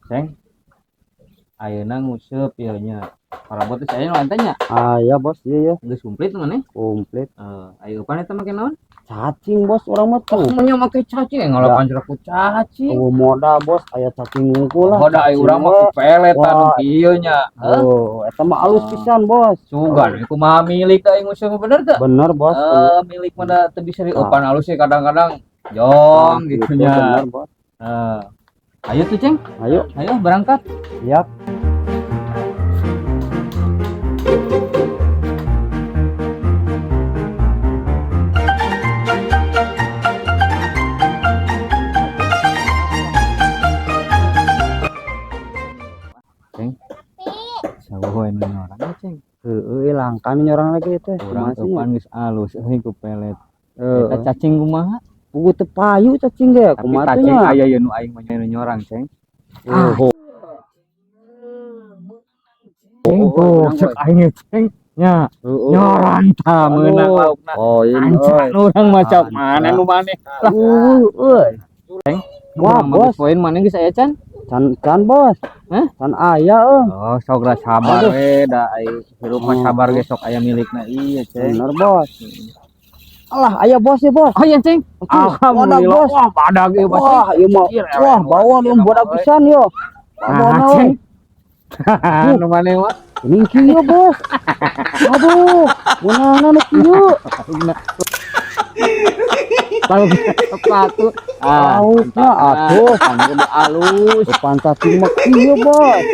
Ceng, ayeuna nguseup ieu nya. Parabot teh aya nu nya. Aya, Bos, iya ya. Geus komplit maneh? Komplit. Eh, ayo pan eta make naon? Cacing, Bos, urang mah tuh. Menya make cacing, ngalapan ku cacing. Oh, modal, Bos, aya cacing wungkul lah. Oh, da ayo urang mah ku peletan Wah. Kieu nya. Heuh. Oh, eta mah alus Ah. pisan, Bos. Sugan kumaha milik da nguseup mah, bener teu? Bener, Bos. Eh, milik mah da teu bisa Ah. diopan alus sih kadang-kadang jong gitu nya. Bener, Bos. Eh. Ayo tuh, Ceng. Ayo. Ayo berangkat. Siap. Ceng. Sawo nu nyorang ya, Ceng. Heeh, langka nyorang lagi teh. Urang Kumaha sih nya? eupan geus alus euy ku pelet. Heeh. Eta cacing kumaha? Pugu teu payu cacing ge, Tapi kumaha teh cacing nya? Aya ye nu aing mah nu nyorang, Ceng. Oh, Ceng, oh, tuh cek aing ge, Ceng. Nya, heeh. nyorang tah meunang Aduh. laukna. Oh, ini Ancan euy. urang macam Ancan. mana nu maneh. Lah, Euy. Wah, urang mah Bos. geus poin maneh geus aya can? Can can, Bos. Hah? Can aya euy. Oh, sok lah sabar Aduh. We da ai hirup mah Oh. sabar ge sok aya milikna iya, Ceng. Bener, Bos. Alah, aya bos ya, Bos. Oh iya, Ceng. Wadah, Alhamdulillah. Bos. Wah, badag ieu pasti. Wah, ieu mah. Iya, Wah, bawa iya, nih bodak euy. Pisan yo. Nah, Bawa Ceng. Nu maneh mah. Ini kieu, Bos. Aduh, meunangna nu kieu. Kalau sepatu, ah, Laukna atuh. Pan kudu alus. Depan cacing mah kieu, Bos.